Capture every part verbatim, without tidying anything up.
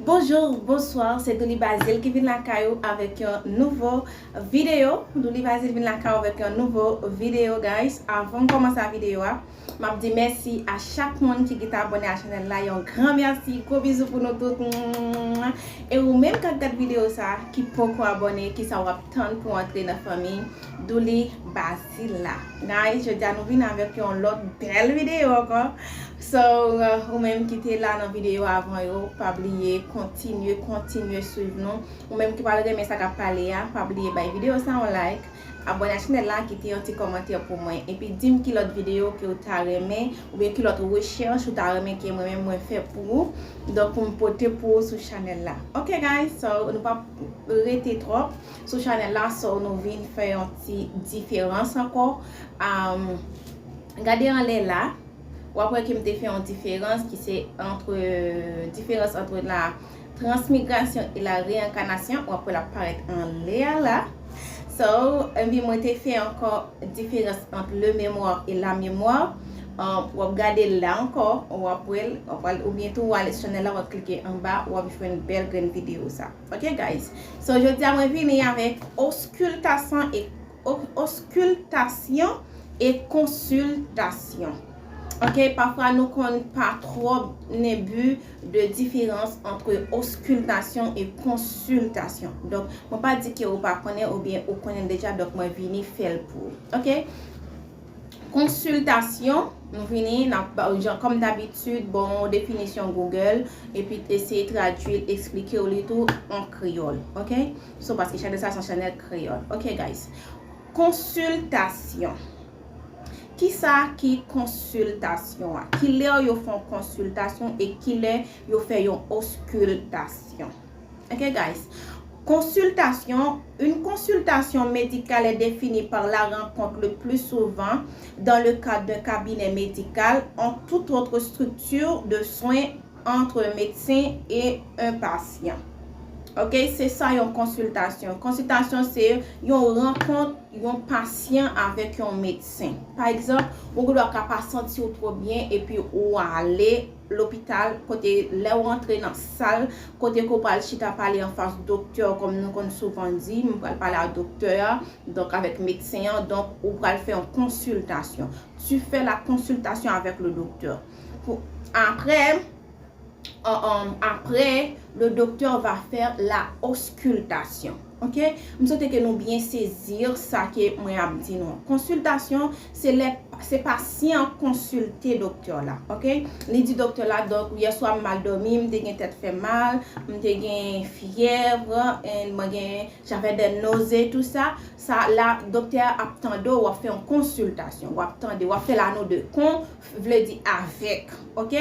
Bonjou, bonswa, se Douly Bazile ki vin lakay ou avèk yon nouvo videyo. Douly Bazile vin lakay ou avèk yon nouvo videyo, guys. Avan m kòmanse videyo a, m ap di mèsi a chak moun ki gentan abòne a chanèl la. Yon gran mèsi, gwo bizou pou nou tout. E ou menm k ap gad videyo sa, ki poko abòne, kisa w ap tann pou antre nan fanmi Douly Bazile la? Guys, jodi a nou vin avèk yon lòt bèl videyo ankò. So, uh, ou menm ki te la nan videyo avan yo, pa bliye kontinye, kontinye swiv nou. Ou menm ki pral renmen sa k ap pale a, pa bliye bay videyo sa yon like, abòne a chanèl la, kite yon ti kòmantè pou mwen. Epi di m ki lòt videyo ke w ta renmen, oubyen ki lòt rechèch ou ta renmen ke mwen menm mwen fè pou ou. Donk, pou m pote pou ou sou chanèl la. Ok, guys, so, nou p ap rete twòp sou chanèl la, so, nou vin fè yon ti diferans ankò. Um, gade anlè la. W ap wè ke m te fè yon diferans ki se antre, diferans antre la transmigrasyon e la reyenkanasyon. W ap wè l ap parèt anlè a la. So, epi mwen te fè ankò diferans ant le mémoire et la mémoire. Uh, w ap gade l la ankò, w ap wè l, w ap al, oubyen tou w ale sou chanèl la, w ap klike anba, w ap jwenn bèl grenn videyo sa. Ok, guys? So, jodi a mwen vini avèk oskiltasyon e o- oskiltasyon e konsiltasyon. Ok, pafwa nou konn pa twò nenbi de diferans ant oskiltasyon e konsiltasyon. Donk, mwen pa di ke ou pa konnen oubyen ou konnen deja, donk mwen vini fè l pou ou. Ok? Konsiltasyon, nou vini, n ap ba ou, jan, kòm dabitid, bon, definisyon Google, epi eseye tradui l, eksplike w li tou an kreyòl. Ok? So, paske chanèl sa se yon chanèl kreyòl. Ok, guys? Konsiltasyon. Kisa ki konsiltasyon an? Kilè yo fè yon konsiltasyon e kilè yo fè yon oskiltasyon? Ok, guys? Consultation. Une consultation médicale est définie par la rencontre le plus souvent dans le cadre d'un cabinet médical ou toute autre structure de soins entre un médecin et un patient. Ok, se sa yon konsiltasyon. Konsiltasyon se yon rankont yon pasyan avèk yon medsen. Pa egzanp, ou gendwa ka pa santi w twò byen epi ou ale lopital kote lè w antre nan sal kote ke w pral chita pale anfas doktè, kòm nou konn souvan di, m pral pale a doktè a, donk avèk medsen an, donk ou pral fè yon konsiltasyon. Tu fais la consultation avec le docteur. Pou, apre, euh, euh, après, le docteur va faire la auscultation. Ok? M swete ke nou byen sezi sa ke mwen ap di nou. Konsiltasyon, se lè, se pasyan konsilte doktè la. Ok? Li di doktè la, donk, yè swa m mal dòmi, m te gen tèt fè mal, m te gen fyèv, e mwen gen, j'avais des nausées, tout ça. Sa la, doktè a ap tande w, w ap fè yon konsiltasyon, w ap tande, w ap fè lano de kon, vle di avèk, ok?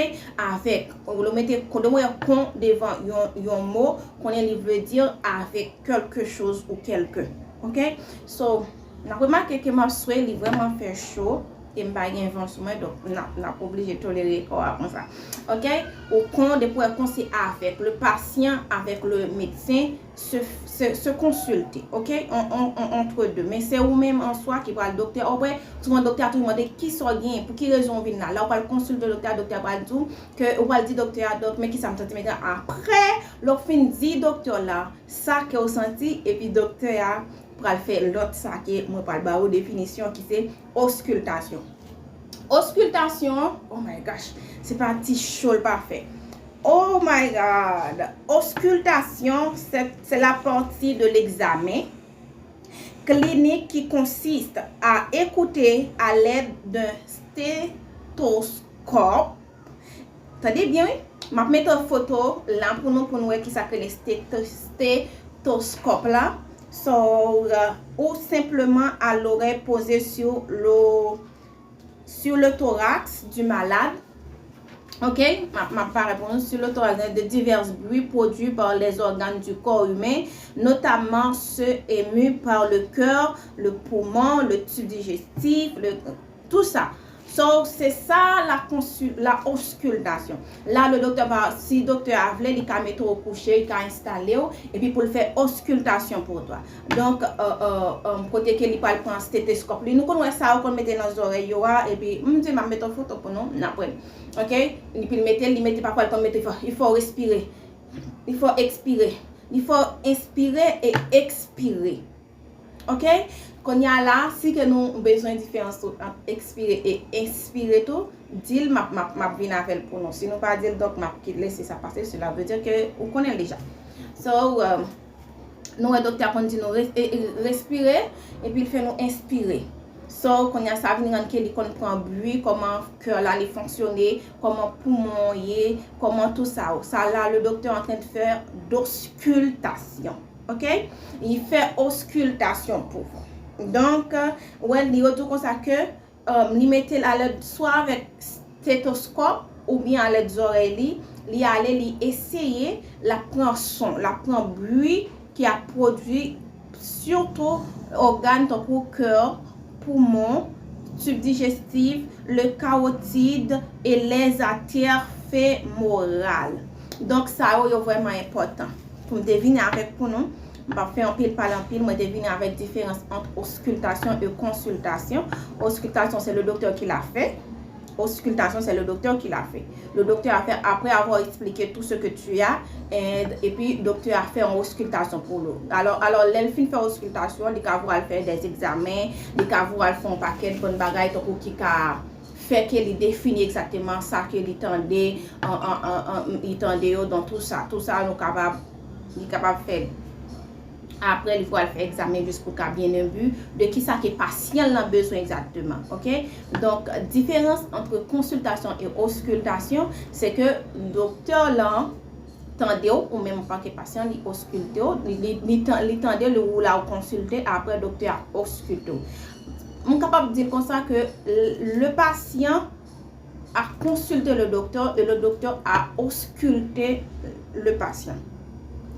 Avèk. Ou mete kon, depi w wè kon devan yon, yon mo, konnen li vle di avèk quelque chose ou quelqu'un, ok? So, n ap remake ke m ap swe, li vrèman fè cho, e m pa gen van sou mwen, donk n ap, n ap oblije tolere kò a konsa, ok? Ou kon, depi w wè kon se avèk, le patient avec le médecin, se, se, se konsilte, ok? On, on, on, entre deux. Men se ou menm an swa ki pral doktè. Ou wè, souvan doktè a toujou mande kisa w genyen, pou ki rezon w vin la. Lè w pral konsilte doktè a, doktè a pral di w ke ou pral di doktè a, donk, men kisa m santi. Men apre, lè w fin di doktè la sa ke w santi, epi doktè a pral fè lòt sa ke mwen pral ba ou definisyon ki se oskultasyon. Oskultasyon, oh my gosh, se pa ti cho l pa fè. Oh my God! Auscultation, c'est, c'est la partie de l'examen clinique qui consiste à écouter à l'aide d'un stéthoscope. Tande byen, wi. M ap mete foto la pou nou, pou nou wè kisa k rele stéto-, stéthoscope la. So, euh, ou simplement à l'oreille posée sur le sur le thorax du malade. Ok, m ap, m ap parèt pou nou, sur le thorax, de divers bruits produits par les organes du corps humain, notamment ceux émus par le cœur, le poumon, le tube digestif, le, tout ça. So, se sa la konsil-, la auscultation. La, le doktè va, si doktè a vle, li ka mete w kouche, li ka enstale w, epi pou l fè auscultation pour toi. Donk, euh, euh, euh, kote ke li pral pran steteskòp li. Nou konn wè sa yo konn mete nan zòrèy yo a, epi m di m ap mete yon foto pou nou, n ap wè. Ok? Epi l mete, li mete, pafwa l konn mete, il faut, il faut respirer. Li fè w ekspire. Li fè w enspire e ekspire. Ok? Kounye a la, si ke nou bezwen diferans ant ekspire e enspire tou, di l, m ap, m ap, m ap vin avè l pou nou. Si nou pa di l, donk m ap kit lese sa pase, cela veut dire ke ou konnen l deja. So, euh, nou wè doktè a konn di nou res- e- e- respire, epi l fè nou enspire. So, kounye a sa vin rann ke li konn pran bwi, kòman kè la li fonksyone, kòman poumon ye, kòman tou sa. Sa la, le docteur est en train de faire d'auscultation. Ok? Li fè oskiltasyon pou ou. Donk, wè, li yo di w konsa ke, um, li mete l alèd swa avèk stetoskòp oubyen alèd zòrèy li, li ale, li eseye, l ap pran son, l ap pran bwi ki ap pwodui sitou ògàn tankou kè, poumon, tube digestif, le carotide et les artères fémorales. Donk, sa yo, yo vrèman enpòtan. Pou m te vini avèk pou nou, m p ap fè anpil pale anpil, mwen te vini avèk diferans ant oskiltasyon e konsiltasyon. Oskiltasyon, se le docteur qui l'a fait. Oskiltasyon, se le docteur qui l'a fait. Le docteur a fait, après avoir expliqué tout ce que tu as, and, epi doktè a fè yon oskiltasyon pou ou. Alò, alò, lè l fin fè oskiltasyon, li ka voye al fè dè egzamen, li ka voye al fè yon pakèt bann bagay tankou ki ka fè ke li defini egzakteman sa ke li tande, an, an, an, an, li tande yo, donk tou sa, tou sa nou kapab, li kapab fè l. Apre, li pral fè egzamen jis pou ka byen enbi de kisa ke pasyan l lan bezwen egzakteman, ok? Donk, diferans ant konsiltasyon e oskiltasyon, se ke doktè lan tande w, ou menm antanke pasyan, li oskilte w, li, li, li tan- li tande w, ou la ou konsilte, apre doktè a oskilte w. M kapab di l konsa ke l- le patient a consulté le docteur et le docteur a ausculté le patient.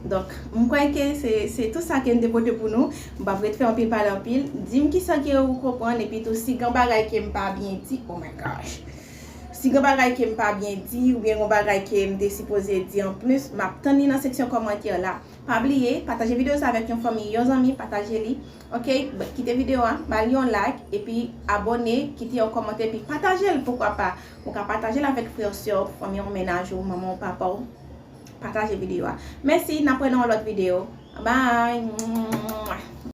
Donk, m kwè ke se, se tou sa ke m te pote pou nou. M p ap ret fè anpil pale anpil. Di m kisa ke ou konprann, epi tou si gen bagay ke m pa byen di, oh my gosh. Si gen bagay ke m pa byen di, oubyen gen bagay ke m te sipoze di anplis, m ap tann li nan seksyon kòmantè la. Pa bliye, pataje videyo sa avèk yon fanmi, yon zanmi, pataje li. Ok, kite videyo a, ba l yon like, epi abòne, kite yon kòmantè, epi pataje l, poukwa pa. Ou ka pataje l avèk frè, sè, fanmi w, mennaj ou, manman w, papa w. Pataje videyo a. Mèsi, n ap wè nan yon lòt videyo. Bye!